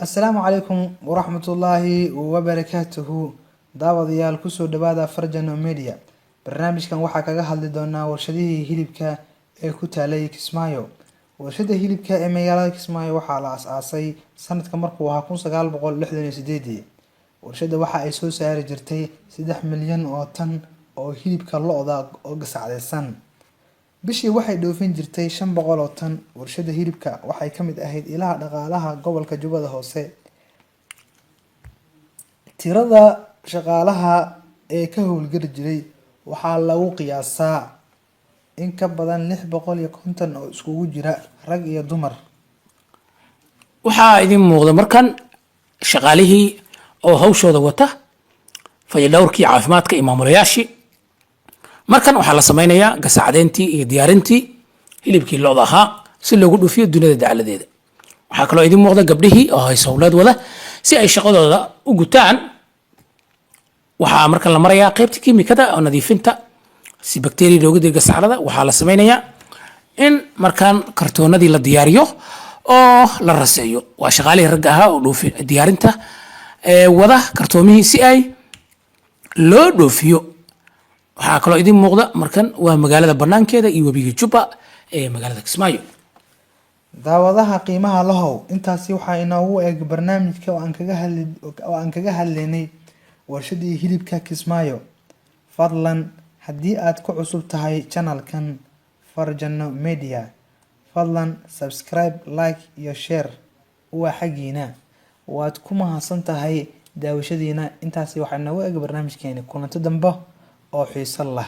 Assalaamu calaykum waraxmatullaahi wabarakaatuhu. Daawadayaal, kusoo dhawaada Farjano Media. Barnaamijkan waxaa kaga hadli doonaa warshadihii hilibka ee ku taalay Kismaayo. Warshada hilibka ee magaalada Kismaayo waxaa la as-aasay sanadka markuu ahaa 1968-dii. Warshadda waxa ay soo saari jirtay 3 milyan oo tan oo hilibka lo'da oo gasacdaysan. Bishii waxay dhoofin jirtay 500 oo tan. Warshada hilibka waxay ka mid ahayd ilaha dhaqaalaha gobolka Jubbada Hoose. Tirada shaqaalaha ee ka howlgeli jiray waxaa lagu qiyaasaa in ka badan 650 oo iskugu jira rag iyo dumar. Waxaa idin muuqda markan shaqaalihii oo hawshooda wata, fayadhowrkii caafimaadka iyo maamulayaashii. Markan waxaa la samaynayaa gasacdeyntii iyo diyaarintii hilibkii lo'da ahaa si loogu dhoofiyo dunida dacaladeeda. Waxaa kaloo idin muuqda gabdhihii oo hays howleed wada si ay shaqadooda u gutaan. Waxaa markan la marayaa qaybta kiimikada oo nadiifinta si bakteriya looga dilo gasaclada. Waxaa la samaynayaa in markan kartoonadii la diyaariyo oo la raseeyo. Waa shaqaalihii ragga ahaa oo dhoofi diyaarinta wada kartoomihii si ay loo dhoofiyo. Waxaa kaloo idin muuqda markan waa magaalada banaankeeda iyo webiga Jubba ee magaalada Kismaayo. Daawadaha qiimaha lahow, intaasi waxaa inoogu eg barnaamijka oo aan kaga hadlaynay warshadii hilibka Kismaayo. Fadlan, haddii aad ku cusub tahay channelkan Farjano Media, fadlan subscribe, like iyo share waa xaggiina. Waad ku mahadsan tahay daawashadiina. Intaasi waxaa inoogu eg barnaamijkeeni. Kulanto dambe oo xiiso lah.